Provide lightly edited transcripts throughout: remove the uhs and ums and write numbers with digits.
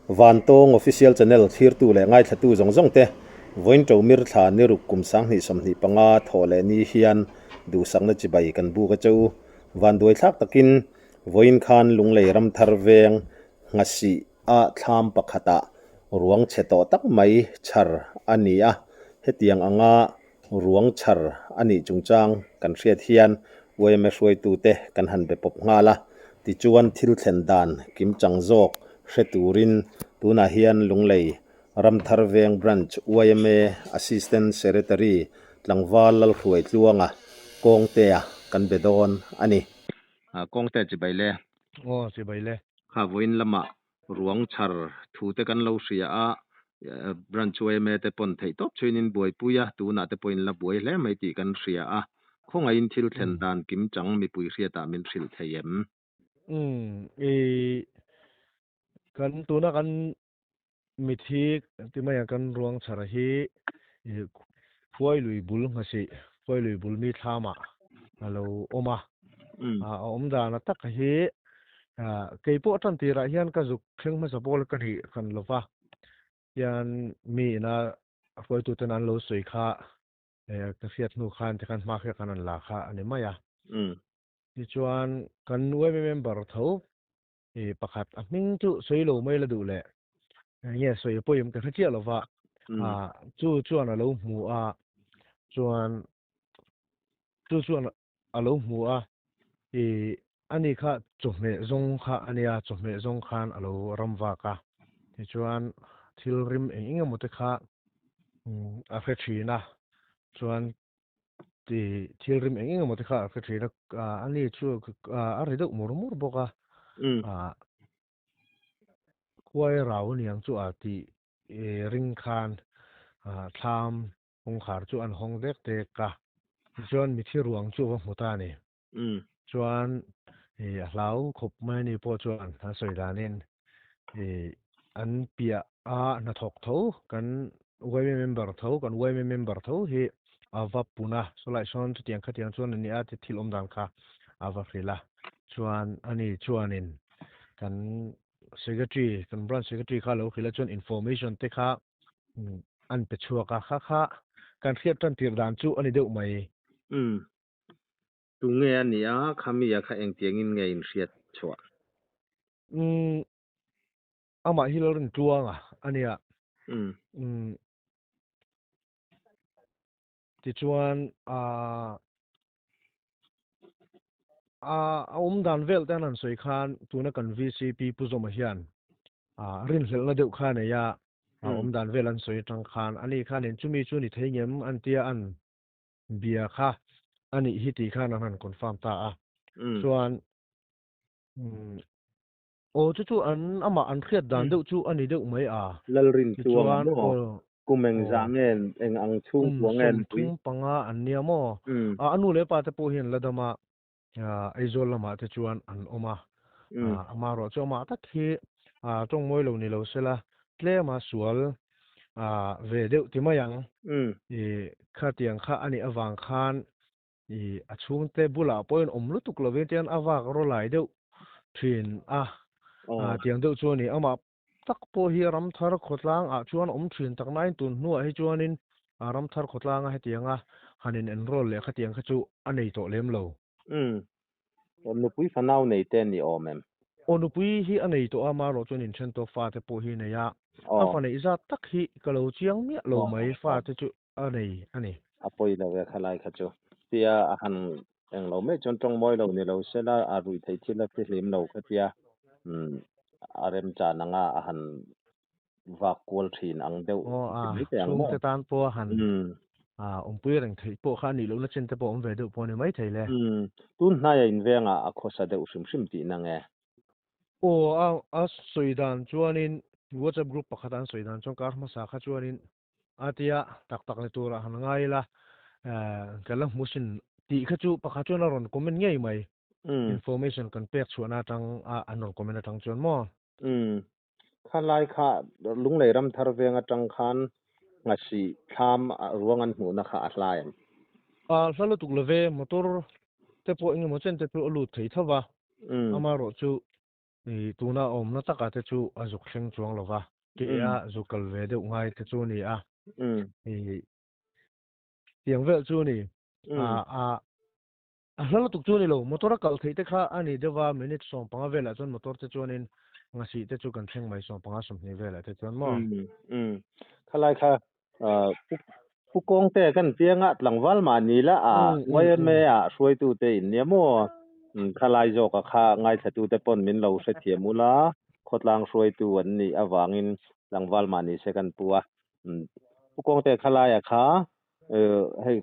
Vantawng Official Channel thlirtu leh ngaithlatu zawng zawng te, vawiin Ṭomir thla ni ruk kum 2025 thawh leh ni hian duhsakna chibai kan buk a che u. Vanduaithlak takin vawiin khan Lunglei Ramthar veng Nghasih a thlam pakhatah ruang chhe tawh tak mai chhar a ni a, hetiang anga ruang chhar a nih chungchang kan hriat hian yma hruaitute kan han be pawp nghal a, tichuan thil thlen dan kimchang zawk hre turin tunah hian Lunglei Ramthar Veng Branch yma Assistant Secretary Tlangval Lalhruai Tluanga Kawngtea kan be dawn a ni. Kawngte chibai le. Aw chibai le. Kha vawiin lamah Ruang chhar thu te kan lo hria a, Branch yma te pawn theih tawp chuin in buaipui a, tunah te pawhin la buai hle mai tih kan hria a, khawngaihin thil thlen dan kim chang mipui hriatah min hrilh thei em? Umm, i kan tuna kan mithi ti mai ang kan ruang chhar hi i Phuailui bul nghasih, Phuailui bul mi thlamah a lo awm a, a awm dan a tak hi kei pawh tan tirah hian ka zuk thleng hmasa pawl ka nih hran lo va, hian mi ina hruaituten an lo sawi kha ka hriat hnu khan tikhan hma hriat khan an la kha a ni mai a. Tichuan kan yma member tho pakhat a hming chu sawi lo mai la duh leh nge sawi pawhin ka hre chiah lo va, chu chuan a lo hmu a, chuan chu chuan a lo hmu a, ih ani kha chawhmeh zawng kha a nia, chawhmeh zawng khan a lo ram vak a, tichuan thil rim eng eng emaw te kha a hre thin a, chuan tih thil rim eng eng emaw te kha a hre thin a, ani chu a ri deuh mur mur bawk a, khuai rau aniang chu a tih ring khan thlam kawngkhar chu an hawng dek dek a, tichuan mithi ruang chu a va hmu ta a ni. Chuan a hlau khawp mai ani pawh chuan an sawi danin an piah a hnathawk tho kan yma member tho kan yma member tho hi a va pun a, sawlai sawn chutiang khatiang chuan a ni a ti thil awm dan kha a va hrilh a, chuan ani chuanin kan secretary kan branch secretary kha a lo hrilh a chuan information te kha an pe chhuak a, kha kha kan hriat tan tir dan chu a ni deuh mai. Umm. Tunge a nih a, khami a kha engtiangin nge in hriat chhuah? Umm. Amah hi Lalrin Tluanga a nia. Umm. Tichuan a a awm dan vel te an han sawi khan tuna kan VCP Pu Zawma hian a rinhlelhna deuh kha a nei a, a awm dan vel an sawi atang khan ani khanin chumi chu ni thei ngem an tia an bia kha a nih hi tih khan an han confirm ta a. Chuan Aw chu chu an amah an hriat dan deuh chu a ni deuh mai a. Lalrin chuang a maw? Kum eng zah nge eng ang chhung pua nge an pui? Kum 35 an nia maw? A nu leh pa te pawh hi an la dam a, Aizawl lamah te chuan an awm a. Amaherawh chu amah tak hi tawng mawi lo ni lo sela tlema sual ve deuh ti mai ang. Khatiang kha a nih avang khan I a chhungte bulah pawhin awm lutuk lovin tiang a vak rawlai deuh thin a, tiang deuh chu a ni. Amah tak pawh hi Ramthar khawtlang ah chuan awm thin tak nain tun hnuah hi chuanin Ramthar khawtlanga hetianga han in enroll leh khatiang kha chu a nei tawh lem lo. Umm. Nupui fanau nei te ni awm em? Aw nupui hi a nei tawh a, marawh chuan inthen tawh fate pawh hi a nei a. A fa neih zat tak hi ka lo chiang miah lo mai, fate chu a nei a ni. A pawi lo e khalai kha chu. Tia a han eng lo mai chuan tawng mawi lo ni lo sela a ruih theih thil a fihlim lo kha tia a remchan anga a han vak kual thin ang deuh Aw a, mai teh ang maw? Chhungte tan pawh a han awmpui reng theih pawh kha a nih lohna chin te pawh awm ve deuh pawh a ni mai thei le. Tun hnaia invengah a khawsa deuh hrim hrim tihna nge? Aw a, a sawi dan chuanin WhatsApp group pakhat an sawi dan chuan kar hmasa kha chuanin A tia, tak tak ni turah han ngai ila, ka la hmu sin tih kha chu pakhat chuan a rawn comment ngei mai. Information kan pek chhuahna atang a an rawn comment atang chuan maw? Umm. Khalai kha Lunglei Ramthar veng atang khan Nghasih thlam ruang an hmuhna kha a hla em? A hla lutuk lo ve, motor te pawh engemaw chen te chu a lut thei tho va, amaherawhchu. I tuna awmna takah te chu a zuk thleng chuang lo va, ke a zuk kal ve deuh ngai te chu a ni a. I tiang vel chu a ni. A a hla lutuk chu a ni lo, motor a kal theih te kha a ni deuh a, minute 15 velah chuan motor te chuanin ngasih te chu kan thleng mai 15 20 velah te chuan maw. Khalai kha Pu Kawngte kan pianga tlangval mahni la a YMA ah hruaitute in nia maw? Khalai zawka kha ngaithlatute pawn min lo hrethiam ula, khawtlang hruaitu an nih avangin tlangval mahni se kan pu a. Pu Kawngte khalaia kha hei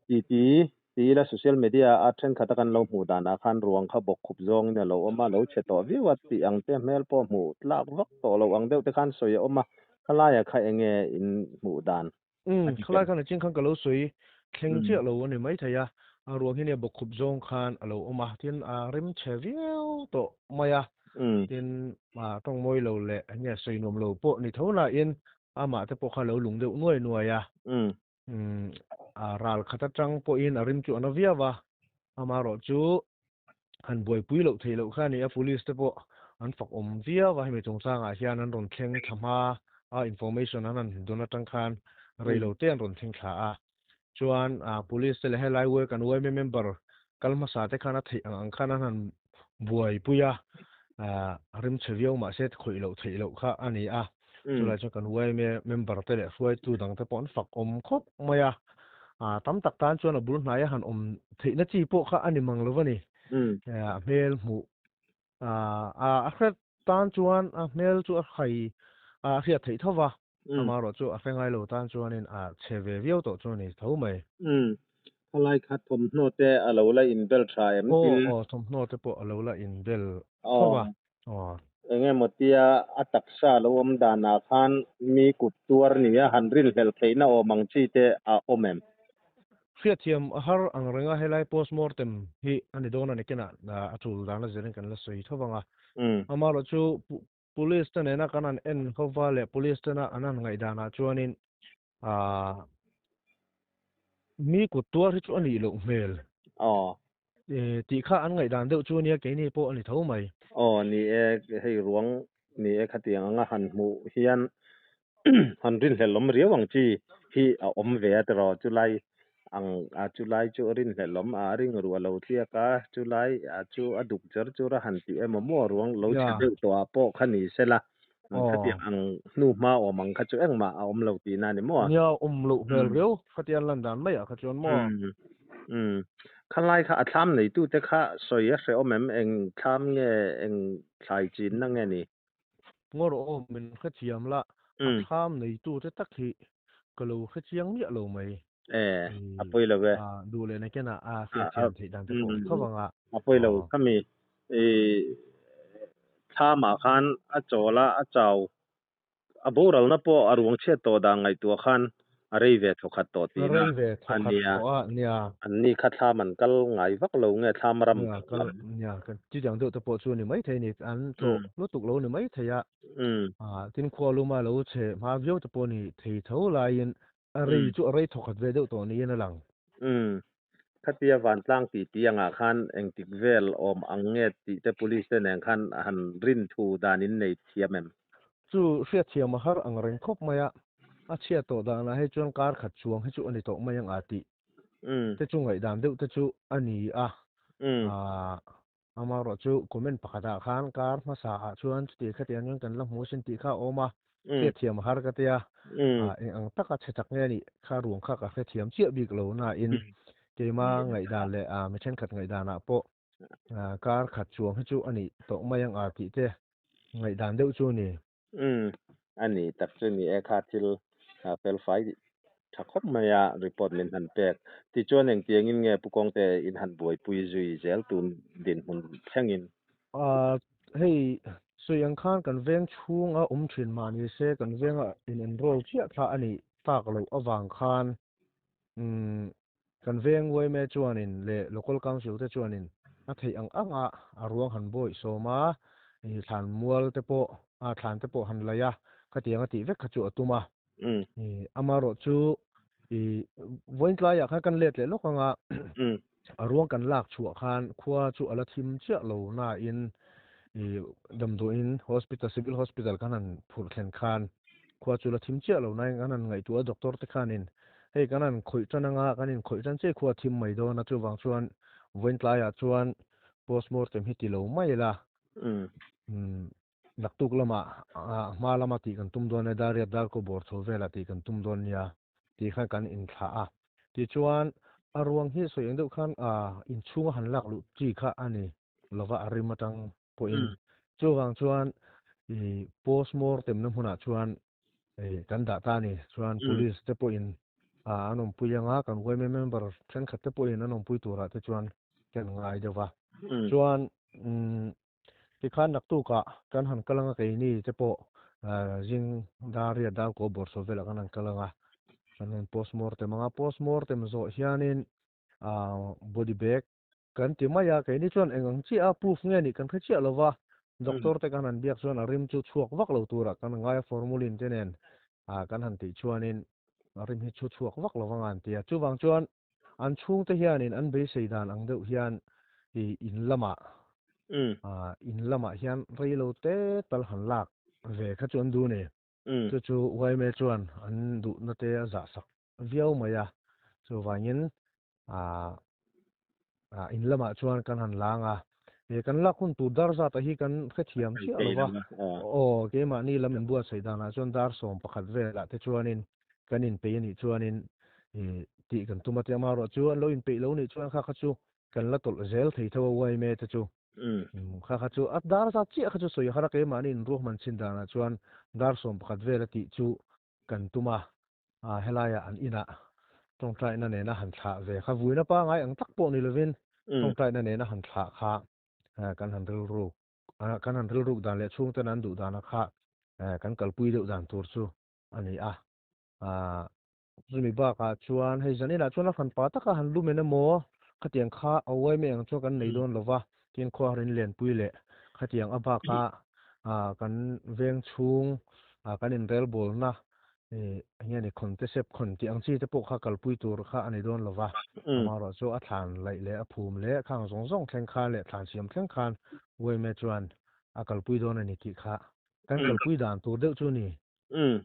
Titi ti ila social media a thenkhat a kan lo hmuh danah khan ruang kha bawk khup zawngin a lo awm a, lo chhe tawh viau a tih ang te hmel pawh hmuh tlak vak tawh lo ang deuh te khan sawi a awm a, khalaiah kha eng nge in hmuh dan Umm, khalai khan achin khan ka lo sawi thleng chiah lo a ni maithei a, a ruang hi nia bawk khup zawng khan a lo awm a, tin a rim chhe viau tawh mai a, tin tawng mawi lo leh eng nge sawi nuam lo pawh ni tho nain amah te pawh kha a lo lung deuh nuai nuai a. Umm, a ral khat atang pawhin a rim chu a na viau a, amaherawh chu han buaipui loh theih loh kha a ni a, police te pawh an fak awm viau a, hemi chungchangah hian an rawn thleng thla hma a, information an han dawn atang khan rei lo te an rawn thleng thla a, chuan police te leh helai work an yma member kal hmasa te khan a theih ang ang khan an han buaipui a, a rim chhe viau mahse khawih loh theih loh kha a ni a. Chulai chuan kan yma member te leh hruaitu dang te pawh an fak awm khawp mai a, tam tak tan chuan a bul hnaia han awm theihna chi pawh kha a ni mang lo a ni. A hmel hmuh a hret tan chuan a hmel chu a hai a hriat theih tho va, amaherawh chu a hre ngai lo tan chuanin a chhe ve viau tawh chu a ni tho mai. Khalai kha thawmhnaw te a lo la inbel tha em tin? Aw, aw, thawmhnaw te pawh a lo la inbel tho va. Aw. Eng emaw tia a taksa lo awm danah khan mi kut tuar nia han rinhlelh theihna awm ang chi te a awm em? Hriatthiam a har ang reng a, helai postmortem hi a ni dawn a ni kenah a tul dan a zirin kan la sawi tho vang a. Amaherawh chu Police te nena kan han en hova leh Police tena an han ngaihdanah chuanin mi kut tuar hi chu a nih loh hmel. Aw. Tih kha an ngaihdan deuh chu ania keini pawh a ni tho mai. Aw ni e, hei ruang ni e khatiang anga han hmuh hian han rinhlelh awm riau ang chi hi a awm ve a tiraw chulai ang a chulai chu a rinhlelh awm a ring ruah lo tliak a chulai a chu a duk cher chur a han tih emaw maw ruang lo chhe deuh tawh ah pawh kha ni sela khatiang ang hnu hma awm ang kha chu engmah a awm lo tihna a ni maw? Nia awm loh hmel riau khatia an lan dan mai ah kha chuan maw? Umm khalai kha a thlam neitute kha sawi a hrehawm em? Eng thlam nge eng thlai chinna nge ni? Ngawr aw min hrethiam la, a thlam neitute tak hi ka lo hrechiang miah lo mai. E, a pawi lo e. Duh leh nakinah a hriathiam theih dan te pawh tho vang a. A pawi lo khami i thlamah khan a chawl a, a chau A boralna pawh a ruang chhiat tawh dan ngaihtuah khan a rei ve thawkhat tawh tihna Rei ve a thawkhat nia. tawh a nia. Anni kha thlam an kal ngai vak lo nge thlam ram Nia, tawh kal lam. nia, kan chutiang deuh te pawh chu a ni maithei a ni. An tlawh lutuk lo ni maithei a. Tin khua luma lo chhe hma viau te pawh a ni thei tho laiin a rei chu a rei thawkhat ve deuh tawh niin a lang. Khatia vantlang tih tih angah khan engtik vel awm ang nge tih te police te nen khan han rin thu dan in nei thiam em? Chu hriatthiam a har ang reng khawp mai a, a chhiat tawh danah hei chuan kar khat chuang hi chu a ni tawh mai ang a tih te chu ngaihdan deuh te chu a ni a. Amaherawh chu comment pakhatah khan kar hmasa ah chuan chuti khatiang hian kan la hmu sin tih kha a awm a, hriatthiam a har ka tia, eng ang taka chhe chak nge nih kha ruang kha ka hrethiam chiah bik lo nain keima ngaihdan leh mi thenkhat ngaihdanah pawh kar khat chuang hi chu a nih tawh mai ang a tih te ngaihdan deuh chu a ni. Umm, a ni tak chu ni e kha thil fel fai tha khawp mai a report min han pek. Tichuan engtiangin nge Pu Kawngte in han buaipui zui zel tun dinhmun thlengin? Hei sawi ang khan kan veng chhunga awm thin mah ni se kan venga in enroll chiah thla a nih tak loh avang khan umm kan veng yma chuanin leh local council te chuanin a theih ang anga a ruang han bawih sawm a, ih thlan mual te pawh a thlan te pawh han laih a, khatiang a tih vek kha chu a tum a. Ih amaherawh chu ih vawiin tlaiah khan kan let leh lawk anga a ruang kan lak chhuah khan khua chu a la thim chiah lo nain. I damdawiin hospital civil hospital kan han phurh thlen khan khua chu la thim chiah lo nain kan han ngaihtuah a doctor te khanin hei kan han khawih tan anga kan inkhawih tan chiah khua thim mai dawn a chuvang chuan vawiin tlaiah chuan postmortem hi ti lo mai ila naktuk lamah hma lama tih kan tum dawn nia Dariat Darkaw bawr chho velah tih kan tum dawn nia tih khan kan inthlah a tichuan a ruang hi sawi ang deuh khan inchhunga han lak luh chi kha a ni. lova a rim atang pawhin chuvang chuan i postmortem na hmunah chuan kan dah ta a ni. Chuan police te pawhin an awmpui anga kan yma member thenkhat te pawhin an awmpui turah te chuan kan ngai deuh va. Chuan tikhan naktukah kan han kal anga keini te pawh zing dar riat dar kaw bawrhsawm velah kan han kal anga kan han postmortem anga postmortem zawh hianin body bag Kan ti mai a, keini chuan eng ang chiah a proof nge nih kan hre chiah lo va, doctor te kan han biak chuan a rim chu chhuak vak lo turah kan ngai a, formalin te nen kan han tih chuanin a rim hi chu chhuak vak lo vang a an ti a. Chuvang chuan an chhungte hianin an beisei dan ang deuh hian i in lamah in lamah hian rei lo te tal han lak ve kha chu an duh a ni. Chu chu yma chuan an duhna te a zah sak viau mai a, chuvangin in lamah chuan kan han lang a, he kan lak hun tur dar zat ah hi kan hrethiam chiah lo va, aw keimahni lam inbuatsaih danah chuan dar 11 velah te chuanin kan inpeih a nih chuanin tih kan tum a ti amaherawh chu an lo inpeih lo nih chuan kha kha chu kan la tawlh zel thei tho a yma te chu kha kha chu a dar zat chiah kha chu sawi a har a keimahni inruahman chin danah chuan dar 11 vel a tih chu kan tum a. Helaiah an inah tawngtaina nena han thlah ve kha vuina pangai ang tak pawh ni lovin tawngtaina nena han thlah kha kan han rilruk kan han rilruk dan leh chhungten an duh dana kha kan kalpui deuh dan tur chu a ni a. Chumi bakah chuan hei zaninah chuan a hranpa taka han lum en emaw khatiang kha a uai mai ang chuan kan nei dawn lova tin khuaharin lenpui leh khatiang a baka kan veng chhung kan inrelbawlna eng nge ni khawn te sep khawn tih ang chi te pawh kha kalpui tur kha a ni dawn lo va, amaherawh chu a thlan laih leh a phum leh khang zawng zawng thleng khan leh thlan siam thleng khan yma chuan a kalpui dawn a ni tih kha kan kalpui dan tur deuh chu a ni. Umm.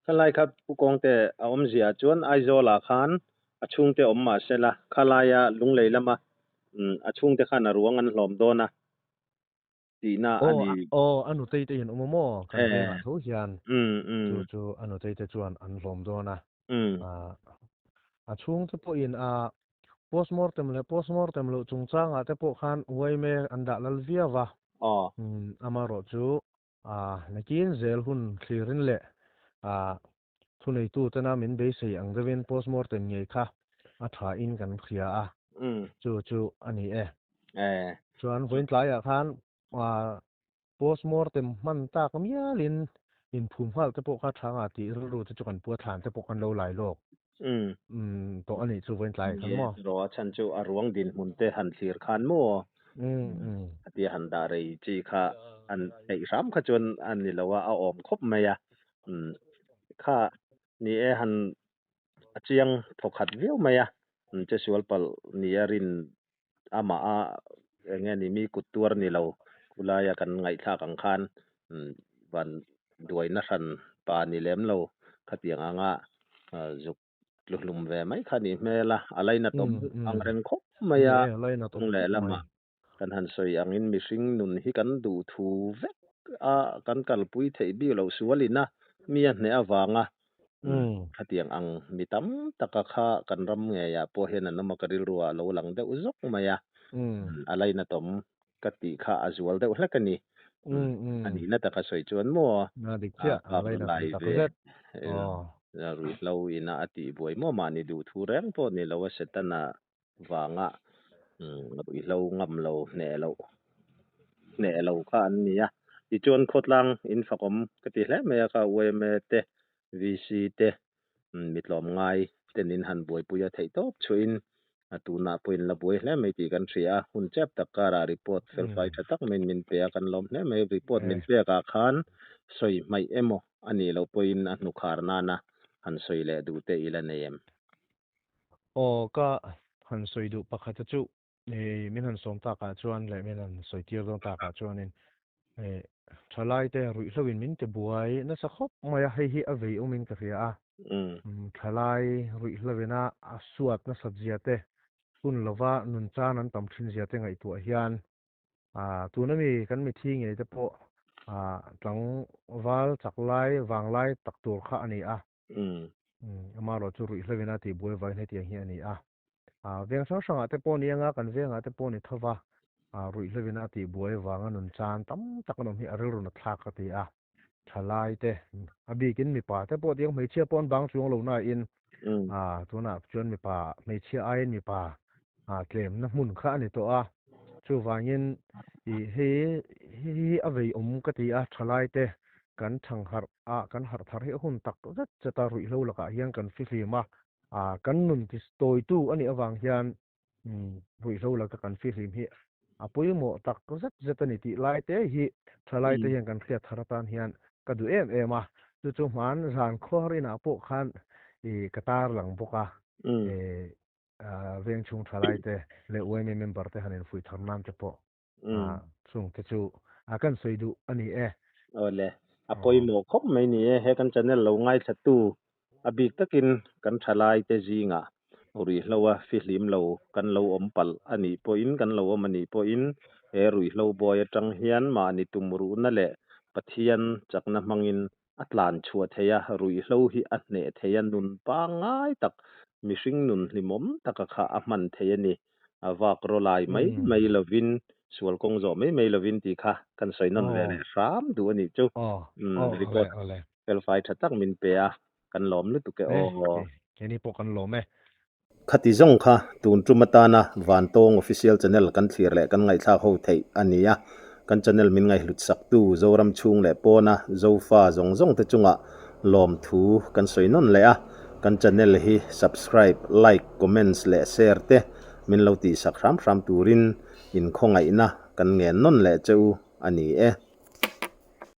Khalai kha Pu Kawngte a awmzia chuan Aizawlah khan a chhungte awm mah se la, khalaia Lunglei lama a chhungte khan a ruang an hlawm dawn a. tihna a ni. Aw, a nutei te in awm a maw? Kan vengah tho hian chu chu a nutei te chuan an hlawm dawn a. A chhungte pawhin a postmortem leh postmortem loh chungchangah te pawh khan yma an dah lal viau va. Amaherawh chu nakin zel hun thlirin leh thuneitu tena min beisei ang deuhin postmortem ngei kha a thain kan hria a, chu chu a ni e. Chuan vawiin tlaiah khan postmortem hman tak mialin inphum nghal te pawh kha tha nga tih rilru te chu kan pu a, thlan te pawh kan lo lai lawk tawh a nih chu vawiin tlaiah khan maw? Rawh a chhan chu a ruang dinhmun te han thlir khan maw? A tia han dah rei chi kha an theih hram kha chuan a ni lo a, a awm khawp mai a. Kha ni e han a chiang thawkhat viau mai a, che sual palh ni a rin amah a eng nge ni mi kut tuar ni lo khulaia kan ngaihthlak ang khan van duaina hran pa ni lem lo khatiang anga zuk tluhlum ve mai kha nih hmel a, a lainat awm ang reng khawp mai a, kawng lehlamah Kan han sawi angin mihring nun hi kan duh thu vek a, kan kalpui theih bik loh sualin a, mi a hneh avanga khatiang ang mi tam taka kha kan ram ngeiah pawh hian an awm a, ka rilru ah a lo lang deuh zawk mai a, a lainatawm ka tih kha a zual deuh hlek a ni. A nihna taka sawi chuan maw a lai ve ruihhlo ina a tihbuai maw mahni duh thu reng pawh ni lo a Setana vanga ruihhlo ngam lo hneh loh hneh lo kha an ni a. Tichuan khawtlang in fakawm ka ti hle mai a kha yma te VC te mitlawm ngai ten in han buaipui a theih tawp chhuahin a tunah pawh in la buai hle mai tih kan hria a. Hun chep tak karah report felfai tha tak maiin min pe a kan lawm hle mai. Report min pek ah khan sawi hmaih emaw a nih loh pawhin a hnukhar nana han sawi leh duh te i la nei em? Aw ka han sawi duh pakhat a chu min han sawm takah chuan leh min han sawi tir dawn takah chuanin. Thalai te ruihhlo in min ti buai nasa khawp mai a, hei hi a vei awm in ka hria a. Thalai ruihhlo in a a suat nasat zia te, hun lova nun chan an tam thin zia te ngaihtuah hian tuna mi kan mithi ngei te pawh tlangval chak lai vang lai tak tur kha a ni a. Amaherawh chu ruihhlo in a tih buai vangin hetiang hi a ni a. Veng hrang hrangah te pawh ni anga kan vengah te pawh ni tho va, ruihhlovin a tih buai avanga nun chan tam tak an awm hi a rilru na thlak ka ti a. Thalai te, a bikin mipa te pawh tiang hmeichhia pawh an bang chuang lo nain tunah chuan mipa hmeichhia aiin mipa tlemna hmun kha a ni tawh a. Chuvangin ih hei hi a vei awm ka ti a, thalai te kan thangharh a, kan harh thar hi a hun tak zet zet a, ruihhlo lakah hian kan fihlim a, Kan nun ti tawitu a nih avang hian ruihhlo laka kan fihlim hi a pawimawh tak zet zet a ni tih lai te hi thalai te hian kan hriat thar atan hian ka duh em em a. Chu chu hman zan khuar inah pawh khan ka tar lang bawk a. Veng chhung thalai te leh yma member te han infuih thar nan te pawh Chung te chu a kan sawi duh a ni e. Awle, a pawimawh khawp mai ni e. He kan channel lo ngaithlatu a bik takin kan thalai te zingah ruihhlo a fihlim lo kan lo awm palh a nih pawhin, kan lo awm a nih pawhin he ruihhlo buai atang hian mahni tum ruhna leh Pathian chakna hmangin a tlan chhuah thei a, ruihhlo hi a hneh thei a, nun pangngai tak, mihring nun hlimawm taka kha a hman thei a ni. A vak raw lai mai mai lovin, sual kawng zawh mai mai lovin tih kha kan sawi nawn ve leh hram duh a nih chu. Record felfai tha tak min pe a, kan lawm lutuk e aw. Keini pawh kan lawm e. Khati zawng kha tun tum atana Vantawng Official Channel kan thlir leh kan ngaihthlak ho theih a ni a. Kan channel min ngaihhlut saktu Zoram chhung leh pawna Zofa zawng zawng te chungah lawmthu kan sawi nawn leh a. Kan channel hi subscribe, like, comments leh share te min lo tihsak hram hram turin inkhawngaihna kan ngen nawn leh che u a ni e.